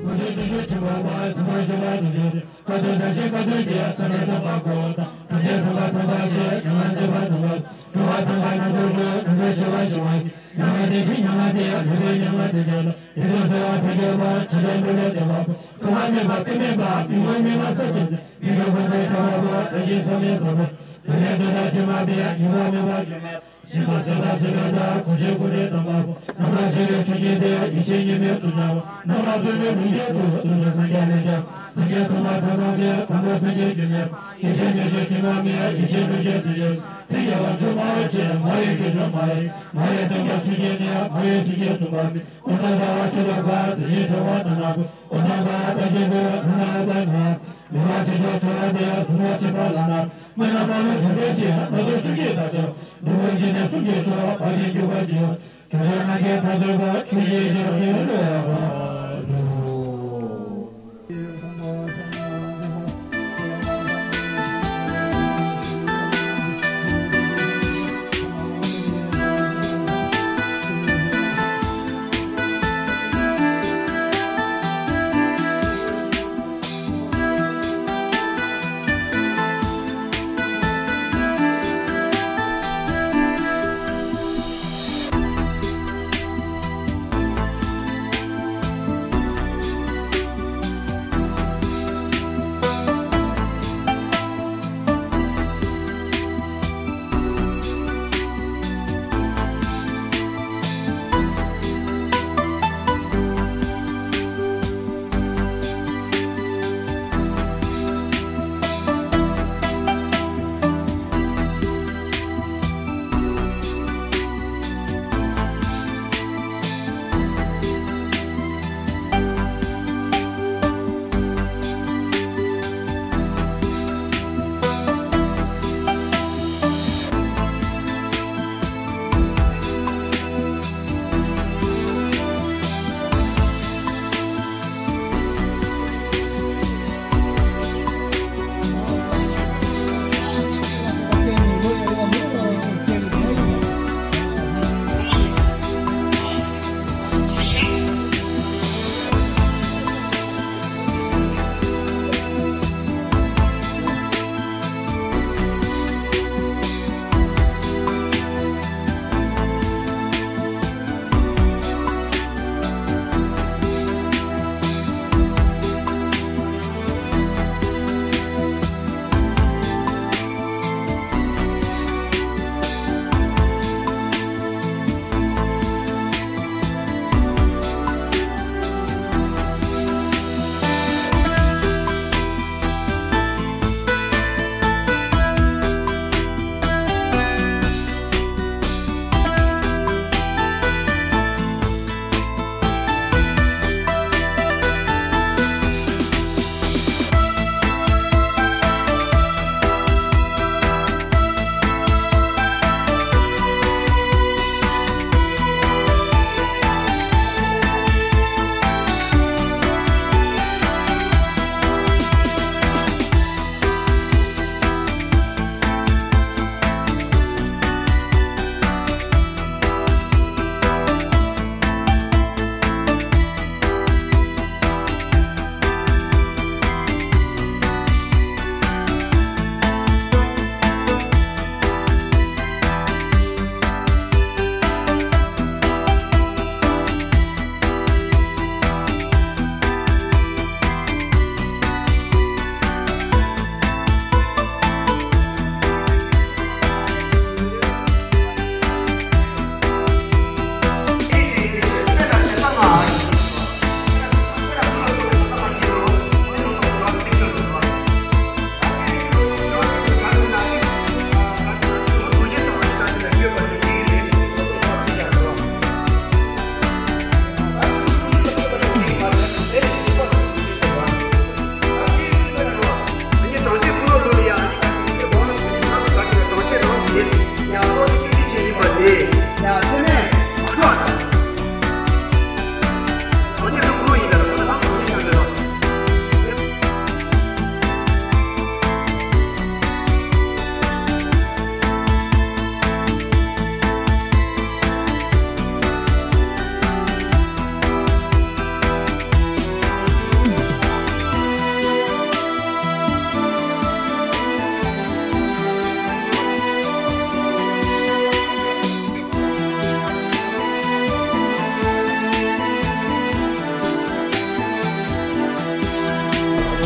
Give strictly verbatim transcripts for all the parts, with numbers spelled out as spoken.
ཁོ་ཚོའི་བདུད་ཤོག་ཆེན་པོ་མ་ཚང་མ་ཤོག་ལ་བདུད་ཤོག་བཀའ་བསྡུ་བདག་གཞན་བཀའ་བསྡུ་བཅས་ཚང་ནས་བསྟན་པ་གོ་དང་། ཐམས་ཅད་ཚང་པ་ཚང་པ་ཞེས་ཉམས་ལ་འདོད་པ་ཚང་པ། འགྲོ་བ་ཐམས་ཅད་ནང་དུ་འགྲོ་ནང་དུ་ཞི་བ་ཞི་བ། ཉམས་ལ་བདེ་ཞིང་ཉམས་ལ་བདེ་ཡང་ལུས་པའི་ཉམས་ལ་བདེ་ཡང་ལ། དེ་དག་གསོལ་བ་ཐལ་འགྱུར་མ་ཆགས་པའི་ལུས་ལས་བདེ་བ་པོ། ཐོག་མ་མེད་པ་དཔེ་མེད་པ་མི་མངོན་མི་སྨྲ་ས་ཆེན་པོ། མི་འགྱུར་འཕགས་པའི་ཐེག་པ་པོ། བདག་གཞན་ཚང་མའི་ཚང་པོ། དེ་ལས་འདི་དག་ཕྱི་མ་སྟེ་ཉེས་པ་མེད་པ་སྒྱུ་མ། ཞིག་པ་ཟད་པ་ཟད་པའི་བདག་གོ་ཆེན་ཀུན་ལས་དམ་པ་པོ། རྣམ་པར་ཤེས་པའི་ཆོས་ཉིད་དེ། ཡེ་ཤེས་གཉིས་མེད་གཙུག་རྒྱན་པ། རྣམ་པར་གྲོལ་མེད་ལུས་རྒྱན་དུ། དུས་གསུམ་སངས་རྒྱས་ལས་ཀྱང་། སངས་རྒྱས་ཐོག་མ་ཐོག་མ་མེད། དང་པོ་སངས་རྒྱས་རྒྱུ་མེད་པ། ཡེ་ཤེས་མེད་ཕྱིར་དྲི་མ་མེད། ཡེ་ཤེས་མེད་ཕྱིར་དུ་ཞིག་ཚིག་རྒྱལ་བ་མཆོག་སྨྲ་བ་ཆེ། སྨྲ་བའི་སྐད་མཆོག་སྨྲ་རེ། སྨྲ་བའི་སེམས་ཀྱང་ཆོས་ཀྱི་གནས། སྨྲ་བའི་སེམས་ཀྱི་གཙུག་པ་མེད། ཨོ་ཏམ་པ་བ་ཆེ་ལོག་པ་ཟི་ཞིག་ཁྲོ་བ་དང་ནག་པོ། ཨོ་ཏམ་པ་བ་རྟ་རྒྱལ་པོ་ཐ་ན་ཨོ་པ་ན། མི་མ་ཆེ་མཆོག་ཚོ་བ་དེ་གཟུང་བ་ཆེ་པ་ལ་ན། སྨན་ལ་པ་ལོ་བྱེད་པའི་ཆེ། ད་དུ་ཆུ་སྐྱེས་ད་ཆོག་འདུ་བ་འཇིག་ནས་གསུང་གི་ཆོག་བ་དེ་འགྱུར་བ་འགྱུར། ཆོས་རྒྱལ་རྣམས་ཀྱི་ཐ་དོད་པ། ཆོས་ཀྱི་རྒྱལ་པོ་ལོ་ཡག་པ།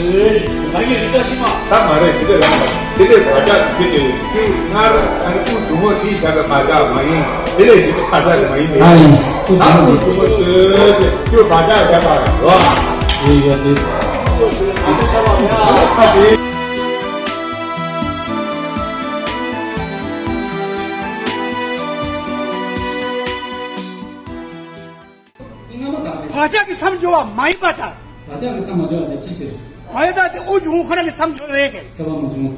ད་ངས་རི་ཀ་ཤི་མ། ད་མ་རེད། དེ་ལས་རང་དེ་ལས་བག་ཆགས་ཀྱི་ཆེད་དུ་དུས་སྔར་ཨ་ནི་དབུགས་འབྱུང་བ་དེས་བཞག་པའི་བག་ཆགས་མ་ཡིན། དེ་ལས་ཡིན་པའི་བག་ཆགས་མ་ཡིན་པས། ཨ་ཡིན། ད་དབུགས་འབྱུང་བ་དེ་དུས་བག་ཆགས་བཞག་པ་རེད་བ། ཡོད་ཡོད་དེ། ཁ་དེ། བག་ཆགས་ཀྱི་མཚམས་སྦྱོར་བ་མ་ཡིན་པ་དང་། བག་ཆགས་ཀྱི་མཚམས་མ་སྦྱོར་བ་དེ་ཅི་ཟེར། མ་ཡིན་པ་དེ་དབུགས་འབྱུང་ཁོ་ན་གི་མཚམས་སྦྱོར་རེད་ཟེར། ཁྱབ་པ་མ་བྱུང་།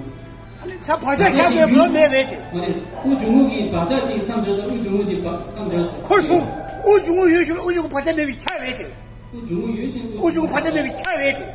ཨ་ནི་ཚ་བག་ཆགས་ཁྱབ་པའི་ལོ་མེད་རེད་ཟེར། མ་རེད། དབུགས་འབྱུང་ཁུངས་ཀྱི་བག་ཆགས་དེའི་མཚམས་སྦྱོར་དང་དབུགས་འབྱུང་ཁུངས་ཀྱི་བག་མཚམས་སྦྱོར་ཟེར། ཁོར་སོང་། དབུགས་འབྱུང་ཁུངས་ཡོད་ཞིང་དབུགས་འབྱུང་ཁུངས་བག་ཆགས་མེད་པའི་ཁྱབ་རེད་ཟེར། དབུགས་འབྱུང་ཁུངས་ཡོད་ཞིང་དབུགས་འབྱུང་ཁུངས་བག་ཆགས་མེད་པའི་ཁྱབ་རེད་ཟེར།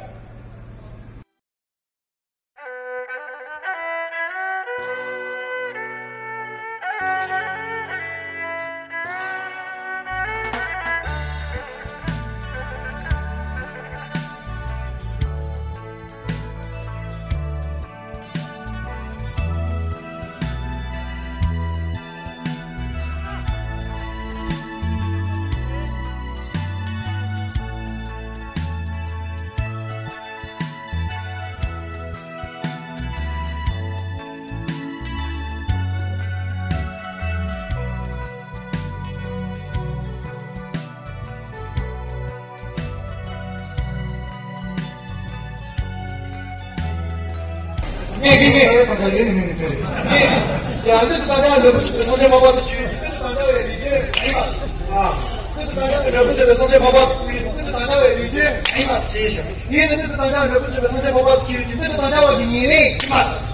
ངས་ངས་ངས་ཧེ་ད་ཆ་ཡེ་ནས་ནས་དེ་རེད། ངས་ཡང་ལུས་དང་རྟག་འཆར་རིན་པོ་ཆེ་སངས་རྒྱས་མ་འབད་དེ་ཆོས་ཅན། ལུས་དང་རྟག་འཆར་བའི་ལུས་ཅན་ཨེ་མ། ཨ། ལུས་དང་རྟག་འཆར་རིན་པོ་ཆེ་སངས་རྒྱས་མ་འབད་དེ་ལུས་དང་རྟག་འཆར་བའི་ལུས་ཅན་ཨེ་མ་ཅེས་བྱ། ངས་ནི་ལུས་དང་རྟག་འཆར་རིན་པོ་ཆེ་སངས་རྒྱས་མ་འབད་དེ་ཆོས་ཅན། ལུས་དང་རྟག་འཆར་བ་གི་ཉེ་རིང་ཨེ་མ།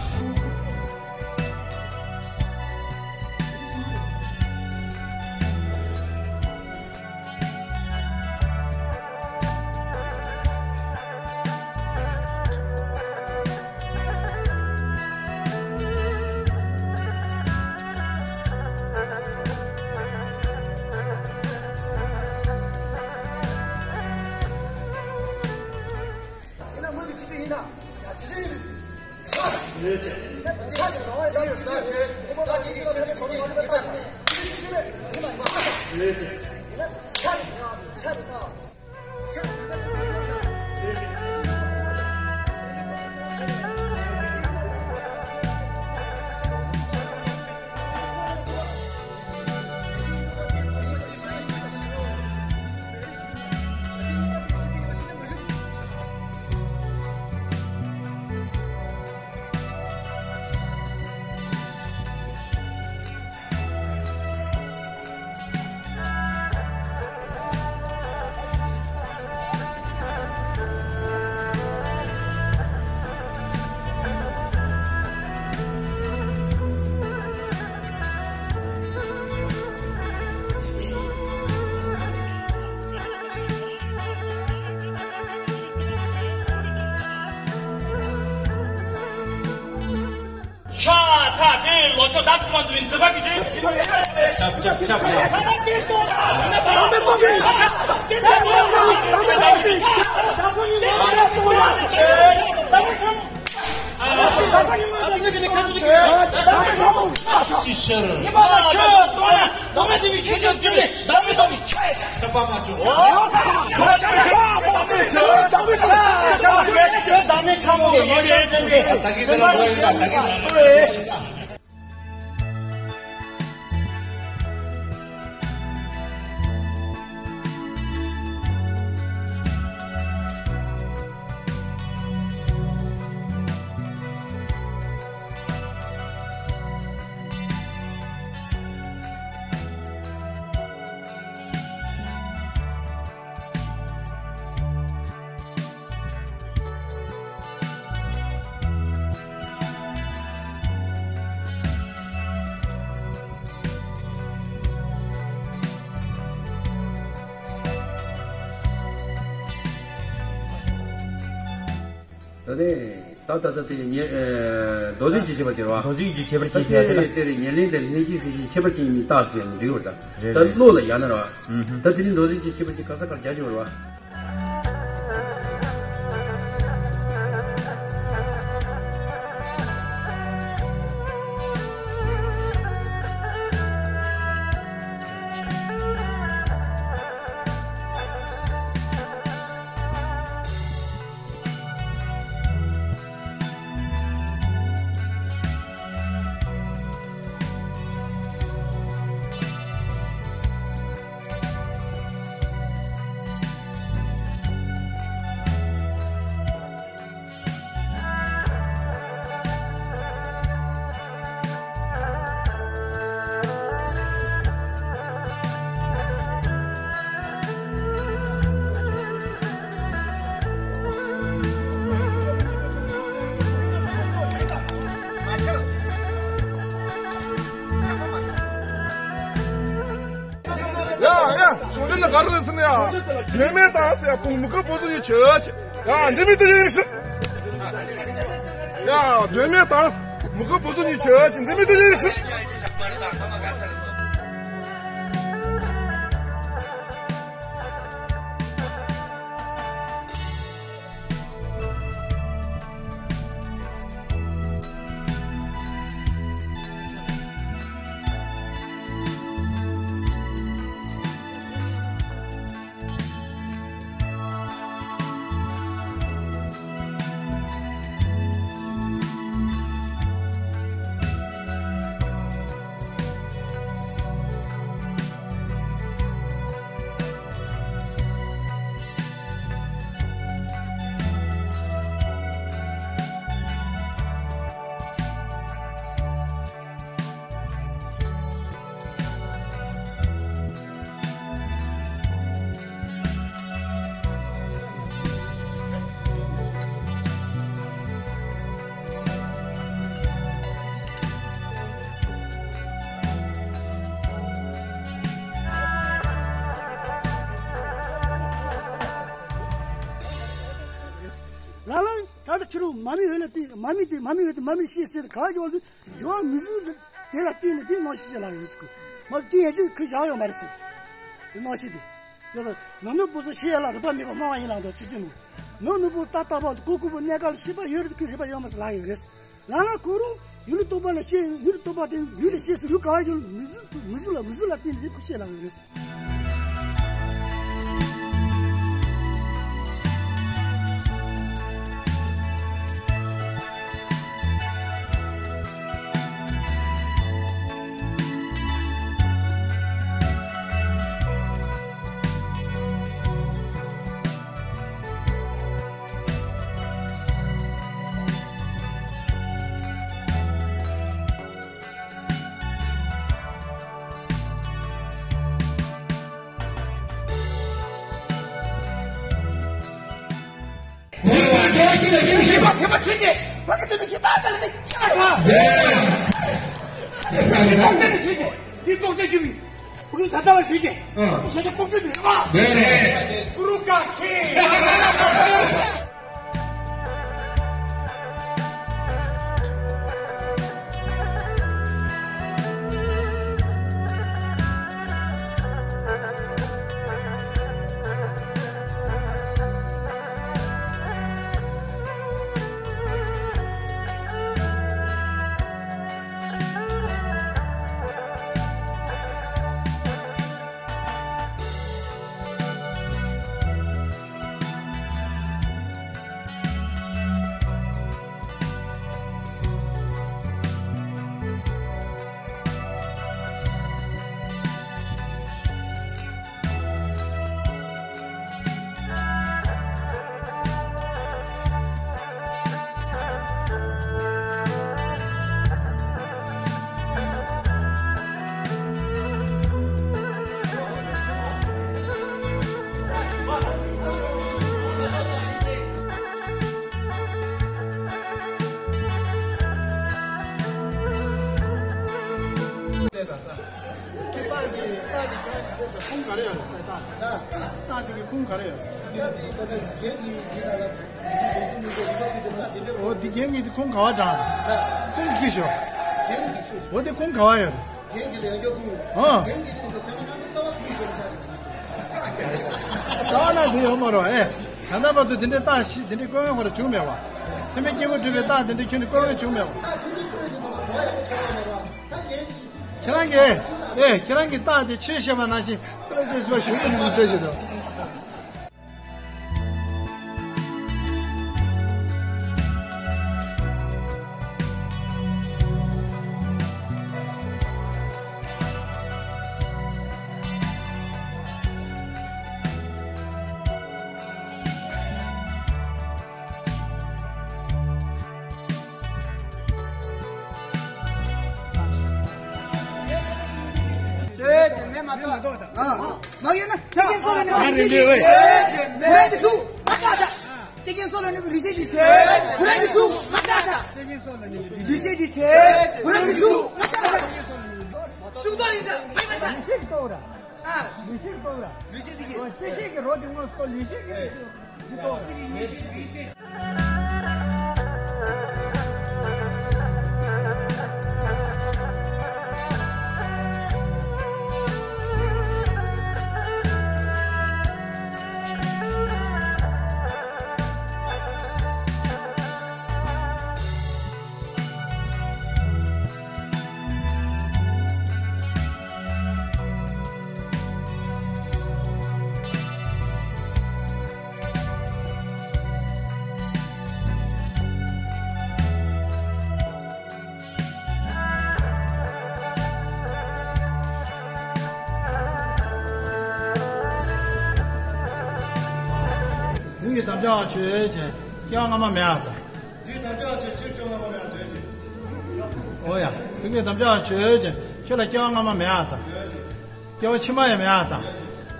ཤ་ཐག་དེ་ལོ་ཆོག་ད་ཁུ་མ་འཛུལ་བའི་འཛུལ་པ་གི་རེད། ཆབ་ཆབ་ཆབ་རེད། ཅི་ཕྱིར། ད་གིན་ཟེར་ལ་འགྲོ་ཡོད་ད། ད་གིན་ཟེར་ལ། ད་ནི་ད་ད་ད་དེ་ཉེ་ཨེ་མདོ་མཛོད་ཀྱི་ཁྱད་པར་ཅན་རེད་བ། མདོ་མཛོད་ཀྱི་ཁྱད་པར་ཅན་ཞེས་པ་དེ་ལ། ད་དེ་དེ་རེད། ཉེར་ལེན་དང་ལྷན་སྐྱེས་ཟེར་གྱི་ཁྱད་པར་ཅན་གཉིས་བཏགས་ཟེར་ནས་འགྲིག་བར་ད། རེད་ད་རེད། བློ་ལ་ཡང་ན་རེད་བ། ཨུ་ཧུ། ད་དེ་ནི་མདོ་མཛོད་ཀྱི་ཁྱད་པར་ཅན་ག་ས་གར་རྒྱག་ཆོག་རེད་བ། ག་རེ་ཟེར་ན་ཡ། དོན་མེད་དང་ཟེར་ཡ། ཁོང་མི་དགའ་པོ་ཚོ་ཡི་ཆོས་ཅི། ཡ་འདི་མི་དེ་ཡིན་ཤི། ཡ་དོན་མེད་དང་མི་དགའ་པོ་ཚོ་ཡི་ཆོས་ཅི། འདི་མི་དེ་ཡིན་ཤི། ལ་ལ་ད་ལྟ་ཁྱེད་རང་མ་མི་འོས་ལ་བལྟས། མ་མི་དེ་མ་མི་འོས་དེ་མ་མི་ཤེས་ཟེར་ག་ཡོང་དུས། ཡོང་མི་བཟོས་དེ་ལ་བརྟེན་ནས་དེ་གནོན་ཤུགས་ཅིག་ལ་ཡོད་ཟེར་གི། མ་དེ་ཡང་ཅིག་ཁོས་བཞག་ཡོད་མ་རེད་ཟེར། དེ་གནོན་ཤུགས་དེ། ཡོད་ལ་ནང་ནུབ་པོ་ཚོ་ཤེས་ཡ་ལ་རིག་པ་མེད་པ་སྨྲ་བ་ཡིན་ལ་འདུག་ཚིག་ཅིག་མོ། ནང་ནུབ་པོ་ལྟ་ལྟ་བ་ཀུ་ཀུ་པོ་གནས་སྐབས་ཤེས་པ་ཡོད་རེད། ཁོས་རིག་པ་ཡོད་མ་ཟེར་ལ་ཡོད་རེད། ལ་ལ་ཁོ་རང་ཡུལ་ལུ་སྟོན་པ་ལ་ཤེས། ཡུལ་ལུ་སྟོན་པ་དེ་ཡུལ་ལ་ཤེས་སུ་ཡུལ་ག་ཡུལ་མི་བཟོ་མི་བཟོ་ལ་མི་བཟོ་ལ་བརྟེན་ནས་ཁོ་ཤེས་ལ་ཡོད་རེད། ཁུངས་ག་རེ་ཡོད་རེད། ད་ད་ད་དེ་གི་ཁུངས་ག་རེ་ཡོད་རེད། འོ་དེ་རྒན་གྱི་དེ་ཁུངས་ག་བ་དྲངས། ཁུངས་ཀྱི་ཤོ། འོ་དེ་ཁུངས་ག་བ་ཡོད་རེད། ཨ། ད་ན་དེ་ཡོད་མ་རེད། ཨེ། ད་ལྟ་བར་དུ་དེ་འདྲའི་རྟགས་ཤིག་དེ་འདྲའི་བཀོད་མཁན་ཁོ་རང་བྱུང་མེད་པ། སེམས་དཔའི་སྐྱེ་བོ་སྒྲུབ་པའི་རྟགས་དེ་འདྲའི་ཁྱོན་ནས་བཀོད་མཁན་བྱུང་མེད་པ། ཁྱེད་རང་གིས། ཨེ། ཁྱེད་རང་གིས་རྟགས་དེ་ཆོས་བཤད་པ་ནང་བཞིན་ཁོ་རང་ཚོས་བཟོ་བ་ཞུ་གི་མི་འདུག་སྤྲོད་བཞིན་དུ། ཆོས་ཀྱི་མེ་མ་ཏོག་ཨ། མ་ཡིན་ན། ཚིག་རྒྱན་སོགས་ལ་གནས་པའི་རིག་བྱེད་ཀྱི་ཆོས། བུ་རམ་གྱི་གཟུགས་མ་འགགས་ཤ། ཚིག་རྒྱན་སོགས་ལ་གནས་པའི་རིག་བྱེད་ཀྱི་ཆོས། བུ་རམ་གྱི་གཟུགས་མ་འགགས་ཤ། རིག་བྱེད་ཀྱི་ཆོས། བུ་རམ་གྱི་གཟུགས་མ་འགགས་ཤ། ཤུགས་ཏོག་ཡིན་ས་མེད་པ་ས། ལུས་ཤེས་རྟོགས་ལ། ལུས་ཤེས་དེ་གི། ལུས་ཤེས་ཀྱི་རོ་དེ་ངོ་སོ་ལུས་ཤེས་ཀྱི་རོ་དེ་རྟོགས་ཅིག་ཡིན་ཞིག་ཡིན་ཏེ། དུས་ཀྱི་དམ་བཅའ་བ་ཆོས་ཅན། སྐྱེ་བ་སྔ་མ་མེད་པ་དང་། དུས་དམ་བཅའ་བ་ཆོས་ཅན། སྐྱེ་བ་སྔ་མ་མེད་པ་དང་། འོ་ཡ། དུས་ཀྱི་དམ་བཅའ་བ་ཆོས་ཅན། ཁྱོད་ལ་སྐྱེ་བ་སྔ་མ་མེད་པ་དང་། སྐྱེ་བ་ཕྱི་མ་ཡང་མེད་པ་དང་།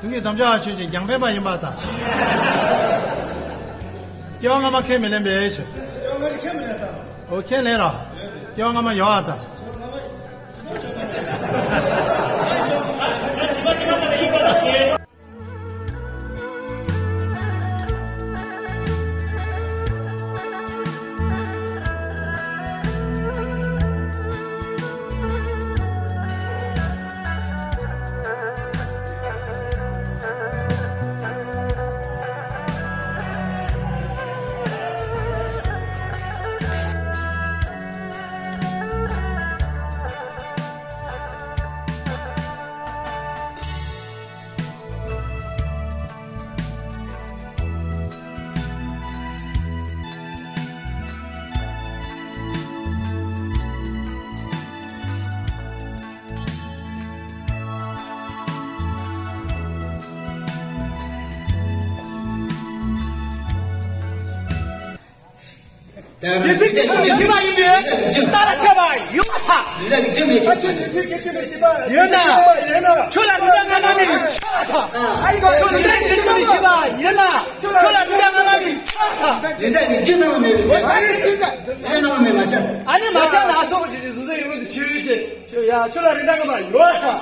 དུས་ཀྱི་དམ་བཅའ་བ་ཆོས་ཅན། རྒྱང་འཕེན་པ་ཡིན་པ་དང་། སྐྱེ་བ་སྔ་མ་ཁས་མི་ལེན་པའི་ཕྱིར། འོ་ཁས་ལེན་ར། སྐྱེ་བ་སྔ་མ་ཡོད་པ་དང་། ཡིན་ཏེ། ཁྱོད་ཀྱི་བཞི་པ་ཡིན་པས། ད་ལ་ཆད་པ་ཡོད་པར་ཐལ། ཡོད་ན། ཁྱོད་ལ་རིགས་པ་སྔ་མ་མེད་པས་ཆགས་པར་ཐལ། ཁྱོད་ལ་རིགས་པ་སྔ་མ་མེད་པས་ཆགས་པར་ཐལ། ཁྱོད་ལ་རིགས་པ་སྔ་མ་མེད་པས་ཆགས་པར་ཐལ། རིགས་པ་སྔ་མ་མེད་པས་ཆགས་པར་ཐལ། ཨ་ནི་མ་ཆགས་ན་སོགས་ཀྱི་གཟུགས་ཡོད་དེ་ཁྱོད་ཡོད་ཀྱི། ཡ། ཁྱོད་ལ་རིགས་པ་སྔ་མ་ཡོད་པར་ཐལ།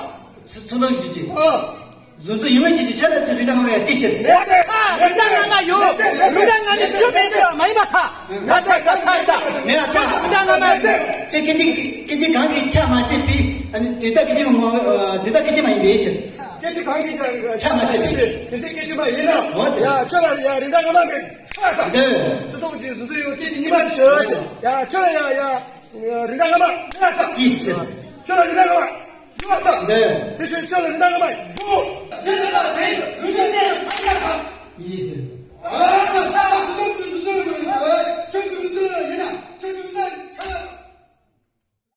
ཚུལ་ཁྲིམས་ཀྱི་ཅིག་ཨ། གཟུགས་ཡོད་མེད་ཀྱི་ཆ་ལ་ཚུལ་རིགས་སྔ་མ་ཡང་དེ་ཕྱིར། རིགས་པ་སྔ་མ་ཡོད། རིགས་པ་སྔ་མ་ཁྱོད་མེད་ཟེར་བ་མ་ཡིན་པར་ཐལ། ད་ཆ་ད་ཆ་ད། མེད་པར་ཐལ། རིགས་པ་སྔ་མ་ཡོད། ཅེས་སྐད་ཅིག་སྐད་ཅིག་གང་གིས་ཆ་མ་ཤེས་པའི། ཨ་ནི་དེ་དག་སྐད་ཅིག་མ། དེ་དག་སྐད་ཅིག་མ་ཡིན་པའི་ཕྱིར། སྐད་ཅིག་གང་གིས་ཆ་མ་ཤེས་པའི་དེ་དག་སྐད་ཅིག་མ་ཡིན་ན། འོ་དེ། ཡ། ཁྱོད་ལ་ཡ་རིགས་པ་སྔ་མ་མེད་པས་ཆགས་པར་ཐལ། འདོད། ཚུལ་ཁྲིམས་ཀྱི་གཟུགས་ཡོད་སྐད་ཅིག་གཉིས་པ་ཕྱིར། ཡ། ཁྱོད་ལ་ཡ་ཡ། རིགས་པ་སྔ་མ་མེད་པར་ཐལ། ཅི་ཟེར། ཁྱོད་ལ་རིགས་པ་སྔ་མ་ཡོད་པར་ཐལ། འདོད། དེ་ཕྱིར་ཁྱོད་ལ་རིགས་པ་སྔ་མ་ཡོད། ཞེས་བྱ་བ་དེ་རིགས་པས་གཏན།